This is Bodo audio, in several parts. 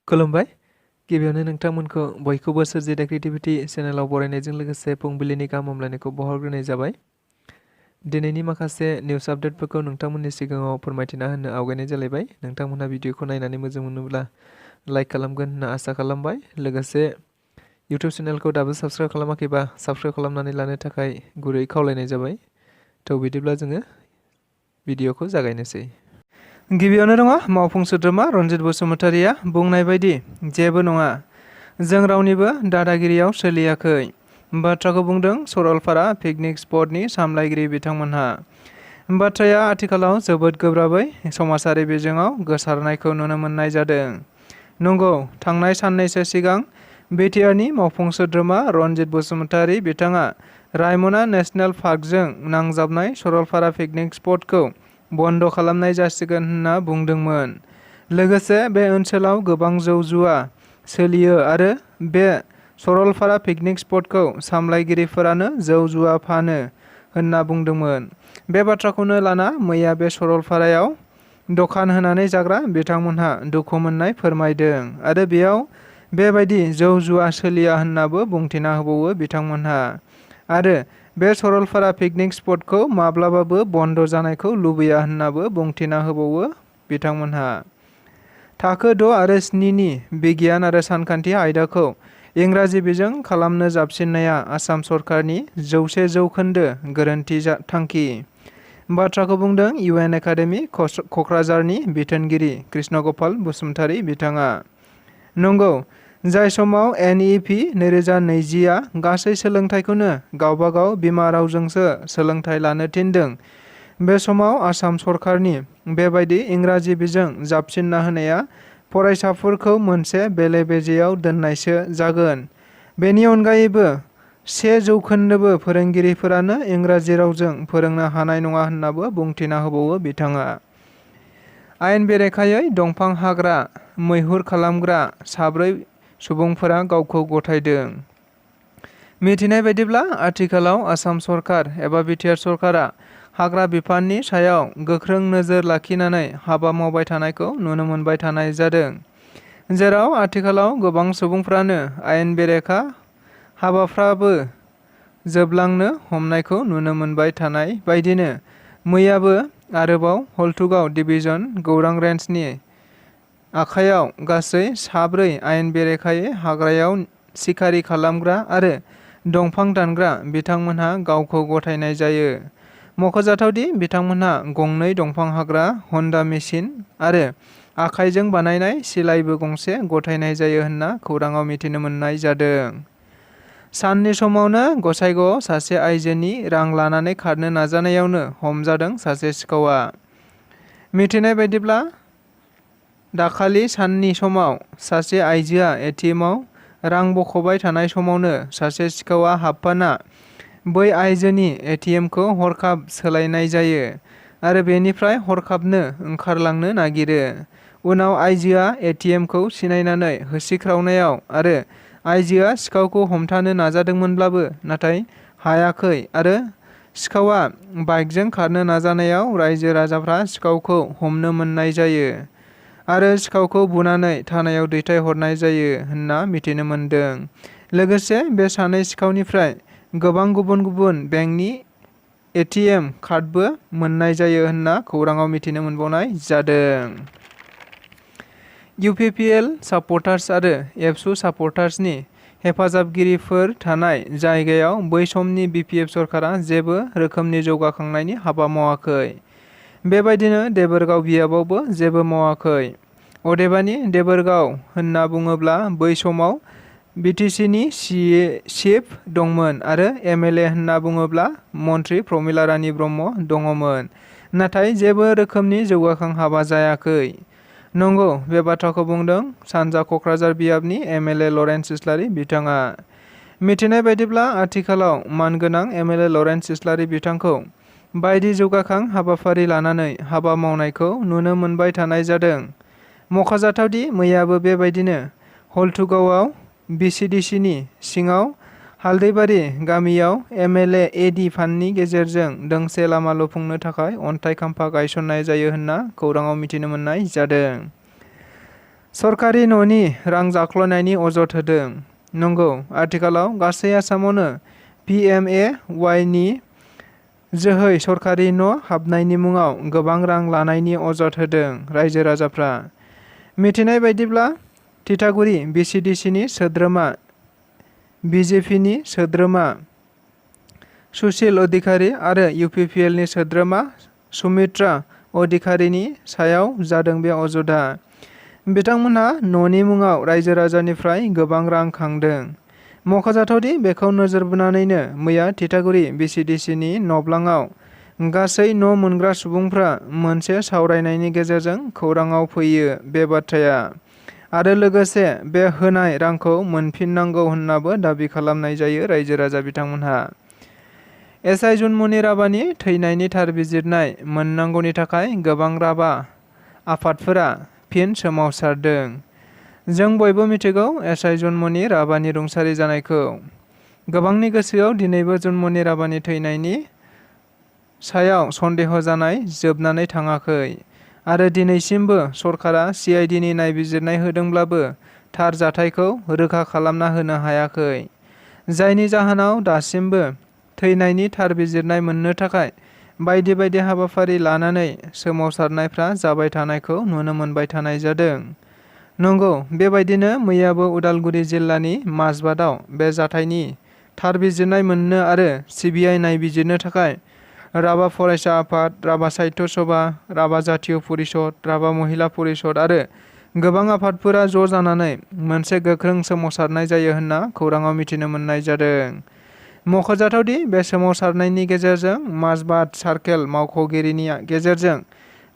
खुलुमबाय। गिबियावनो नोंथांमोनखौ बयखौबो सोरजिदा क्रिएटिभिटी चेनेलाव बरायनायजों लोगोसे फुंबिलिनि गाहाम हामलायनायखौ बावहरग्रोनाय जाबाय। दिनैनि माखासे निउस आपडेटफोरखौ नोंथांमोननि सिगाङाव फोरमायथिना होनो आवगायनाय जालायबाय। नोंथांमोनहा भिडिअखौ नायनानै मोजां मोनोब्ला लाइक खालामगोन होनना आसा खालामबाय। लोगोसे इउटिउब चेनेलखौ दाबो साबस्क्राइब खालामाखैबा साबस्क्राइब खालामनानै लानो थाखाय गुरै खावलायनाय जाबाय। थ' बिदिब्ला जोङो भिडिअखौ जागायनोसै। गिबियावनो दङ मावफुं सोद्रोमा रनजित बसुमतारिया बुंनाय बायदि जेबो नङा, जों रावनिबो दादागिरियाव सोलियाखै। बाथ्राखौ बुंदों सरलपारा पिकनिक स्पटनि सामलायगिरि बिथांमोनहा। बाथ्राया आथिखालाव जोबोद गोब्राबै समाजारि बिजोङाव गोसारनायखौ नुनो मोननाय जादों। नंगौ, थांनाय साननैसो सिगां बिटिआरनि मावफुं सोद्रोमा रनजित बसुमतारि बिथाङा रायमना नेशनेल पार्कजों नांजाबनाय सरलपारा पिकनिक स्पटखौ बन्द' खालामनाय जासिगोन होनना बुंदोंमोन। लोगोसे बे ओनसोलाव गोबां जौ जुवा सोलियो आरो बे सरलपारा पिकनिक स्पटखौ सामलायगिरिफोरानो जौ जुवा फानो होनना बुंदोंमोन। बे बाथ्राखौनो लाना मैया बे सरलपारायाव दखान होनानै जाग्रा बिथांमोनहा दुखु मोननाय फोरमायदों आरो बेयाव बेबायदि जौ जुवा सोलिया होननाबो बुंथिना होबावो बिथांमोनहा। आरो बे सरलपारा पिकनिक स्पटखौ माब्लाबाबो बन्द' जानायखौ लुबैया होननाबो बुंथिना होबावो बिथांमोनहा। थाखो 6 आरो 7 नि बिगियान आरो सानखान्थि आयदाखौ इंराजि बिजों खालामनो जाबसिननाया आसाम सरकारनि 100% गोरोन्थि थांखि। बाथ्राखौ बुंदों UN एकाडेमि क'क्राझारनि बिथोनगिरि कृष्ण गपाल बसुमतारी बिथाङा। नंगौ, जाय समाव NEP 2020आ गासै सोलोंथाइखौनो गावबागाव बिमा रावजोंसो सोलोंथाइ लानो थिनदों, बे समाव आसाम सरकारनि बेबायदि इंराजि बिजों जाबसिनना होनाया फरायसाफोरखौ मोनसे बेले-बेजेयाव दोननायसो जागोन। बेनि अनगायैबो 100%बो फोरोंगिरिफोरानो इंराजि रावजों फोरोंनो हानाय नङा होननाबो बुंथिना होबावो बिथाङा। आयेन बेरेखायै दंफां हाग्रा, मैहुर खालामग्रा 4 सुबुंफोरा गावखौ गथायदों। मिथिनाय बायदिब्ला आथिखालाव आसाम सरकार एबा बिटिआर सरकारा हाग्रा बिफाननि सायाव गोख्रों नोजोर लाखिनानै हाबा मावबाय थानायखौ नुनो मोनबाय थानाय जादों। जेराव आथिखालाव गोबां सुबुंफ्रानो आयेन बेरेखा हाबाफ्राबो जोबलांनो हमनायखौ नुनो मोनबाय थानाय बायदिनो मैयाबो आरोबाव हल्टुगाव डिभिजन गौरां रेन्जनि आखायाव गासै 4 आयेन बेरेखायै हाग्रायाव सिखारि खालामग्रा आरो दंफां दानग्रा बिथांमोनहा गावखौ गथायनाय जायो। मख'जाथावदि बिथांमोनहा 2 दंफां हाग्रा हन्डा मेसिन आरो आखाइजों बानायनाय सिलाइबो गंसे गथायनाय जायो होनना खौराङाव मिथिनो मोननाय जादों। साननि समावनो गसाइगावआव सासे आइजोनि रां लानानै खारनो नाजानायावनो हमजादों सासे सिखावआ। मिथिनाय बायदिब्ला दाखालि साननि समाव सासे आइजोआ एटिएमआव रां बख'बाय थानाय समावनो सासे सिखावआ हाबफाना बै आइजोनि एटिएमखौ हरखाब सोलायनाय जायो आरो बेनिफ्राय हरखाबनो ओंखारलांनो नागिरो। उनाव आइजोआ एटिएमखौ सिनायनानै होसिख्रावनायाव आरो आइजोआ सिखावखौ हमथानो नाजादोंमोनब्लाबो नाथाय हायाखै आरो सिखावआ बाइकजों खारनो नाजानायाव रायजो राजाफ्रा सिखावखौ हमनो मोननाय जायो आरो सिखावखौ बुनानै थानायाव दैथायहरनाय जायो होनना मिथिनो मोनदों। लोगोसे बे सानै सिखावनिफ्राय गोबां गुबुन गुबुन बेंकनि एटिएम कार्डबो मोननाय जायो होनना खौराङाव मिथिनो मोनबावनाय जादों। UPPL सापर्टार्स आरो एबसु सापर्टार्सनि हेफाजाबगिरिफोर थानाय जायगायाव बै समनि BPF सरकारा जेबो रोखोमनि जौगाखांनायनि हाबा मावाखै। बेबायदिनो देबोरगाव बियाबावबो जेबो मावाखै। अदेबानि देबोरगाव होनना बुङोब्ला बै समाव BTCनि चिफ दंमोन आरो MLA होनना बुङोब्ला मन्त्रि प्रमिला रानी ब्रह्म दङमोन। नाथाय जेबो रोखोमनि जौगाखां हाबा जायाखै। नंगौ, बे बाथ्राखौ बुंदों सानजा क'क्राझार बियाबनि MLA लरेन्स इस्लारि बिथाङा। मिथिनाय बायदिब्ला आथिखालाव मानगोनां MLA लरेन्स इस्लारि बिथांखौ बायदि जौगाखां हाबाफारि लानानै हाबा मावनायखौ नुनो मोनबाय थानाय जादों। मख'जाथावदि मैयाबो बेबायदिनो हल्टुगावआव BCDCनि सिङाव हालदैबारि गामियाव MLA AD फान्डनि गेजेरजों दोंसे लामा लुफुंनो थाखाय अन्थाइ खाम्फा गायसननाय जायो होनना खौराङाव मिथिनो मोननाय जादों। सरकारि न'नि रां जाख्ल'नायनि अजद होदों। नंगौ, आथिखालाव गासै आसामावनो BKWAC जोहै सरकारि न' हाबनायनि मुङाव गोबां रां लानायनि अजद होदों रायजो राजाफ्रा। मिथिनाय बायदिब्ला थिथागुरि BCDCनि सोद्रोमा BJPनि सोद्रोमा सुशील अधिकारी आरो UPPLनि सोद्रोमा सुमित्रा अधिकारीनि सायाव जादों बे अजदआ। बिथांमोनहा न'नि मुङाव रायजो राजानिफ्राय गोबां रां खांदों। मख'जाथावदि बेखौ नोजोर बोनानैनो मैया थिथागुरि BCDCनि नब्लाङाव गासै न' मोनग्रा सुबुंफ्रा मोनसे सावरायनायनि गेजेरजों खौराङाव फैयो बे बाथ्राया आरो लोगोसे बे होनाय रांखौ मोनफिननांगौ होननाबो दाबि खालामनाय जायो रायजो राजा बिथांमोनहा। SI जुनमनि राभानि थैनायनि थार बिजिरनाय मोननांगौनि थाखाय गोबां राभा आफादफोरा फिन सोमावसारदों। जों बयबो मिथिगौ SI जुनमनि राभानि रुंसारि जानायखौ। गोबांनि गोसोआव दिनैबो जुनमनि राभानि थैनायनि सायाव सन्देह जानाय जोबनानै थाङाखै आरो दिनैसिमबो सरकारा CIDनि नायबिजिरनाय होदोंब्लाबो थार जाथायखौ रोखा खालामना होनो हायाखै। जायनि जाहोनाव दासिमबो थैनायनि थार बिजिरनाय मोननो थाखाय बायदि बायदि हाबाफारि लानानै सोमावसारनायफ्रा जाबाय थानायखौ नुनो मोनबाय थानाय जादों। नंगौ, बेबायदिनो मैयाबो उदालगुरि जिल्लानि माजबादआव बे जाथायनि थार बिजिरनाय मोननो आरो CBI नायबिजिरनो थाखाय राभा फरायसा आफाद, राभा साहित्य सभा, राभा जातीय परिषद, राभा महिला परिषद आरो गोबां आफादफोरा ज' जानानै मोनसे गोख्रों सोमावसारनाय जायो होनना खौराङाव मिथिनो मोननाय जादों। मख'जाथावदि बे सोमावसारनायनि गेजेरजों माजबाद सार्केल मावख'गिरिनि गेजेरजों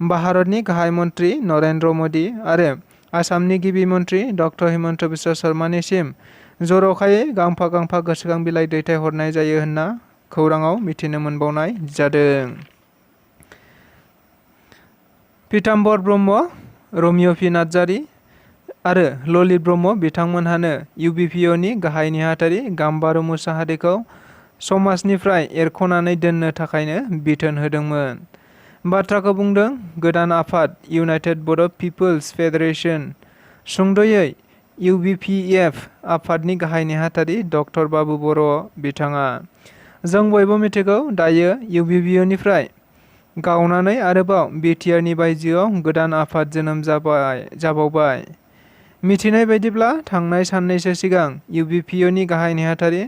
भारतनि गाहाय मन्त्रि नरेन्द्र मोदी आरो आसामनि गिबि मन्त्रि डक्टर हिमन्त बिश्व शर्मानिसिम जर'खायै गांफा गांफा गोसोखां बिलाइ दैथायहरनाय जायो होनना खौराङाव मिथिनो मोनबावनाय जादों। पीताम्बर ब्रह्म, रमिय' पि नार्जारी आरो ललित ब्रह्म बिथांमोनहानो UBPOनि गाहाय नेहाथारि गाम्बारु मुसाहारीखौ समाजनिफ्राय एरख'नानै दोननो थाखायनो बिथोन होदोंमोन। बाथ्राखौ बुंदों गोदान आफाद इउनाइटेड बर' पिपल्स फेडारेशन, सुंद'यै UBPF आफादनि गाहाय नेहाथारि डक्टर बाबु बर' बिथाङा। जों बयबो मिथिगौ दायो UBPOनिफ्राय गावनानै आरोबाव BTRनि बायजोआव गोदान आफाद जोनोम जाबावबाय। मिथिनाय बायदिब्ला थांनाय साननैसो सिगां UBPOनि गाहाय नेहाथारि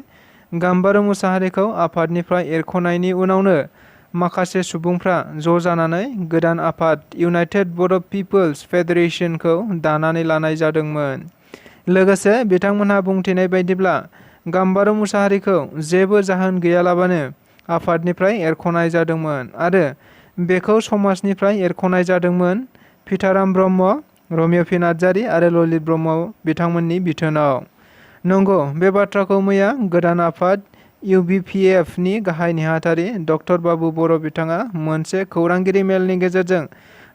गाम्बारु मुसाहारीखौ आफादनिफ्राय एरख'नायनि उनावनो माखासे सुबुंफ्रा ज' जानानै गोदान आफाद इउनाइटेड बर' पिपल्स फेडारेशनखौ दानानै लानाय जादोंमोन। लोगोसे बिथांमोनहा बुंथिनाय बायदिब्ला गाम्बारु मुसाहारीखौ जेबो जाहोन गैयालाबानो आफादनिफ्राय एरख'नाय जादोंमोन आरो बेखौ समाजनिफ्राय एरख'नाय जादोंमोन पीताराम ब्रह्म, रमिय' पि नार्जारी आरो ललित ब्रह्म बिथांमोननि बिथोनाव। नंगौ, बे बाथ्राखौ मैया गोदान आफाद UBPFनि गाहाय नेहाथारि डक्टर बाबु बर' बिथाङा मोनसे खौरांगिरि मेलनि गेजेरजों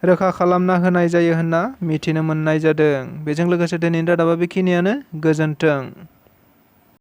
रोखा खालामना होनाय जायो होनना मिथिनो मोननाय जादों। बेजों लोगोसे दिनैनि रादाबा बेखिनियानो। गोजोन्थों।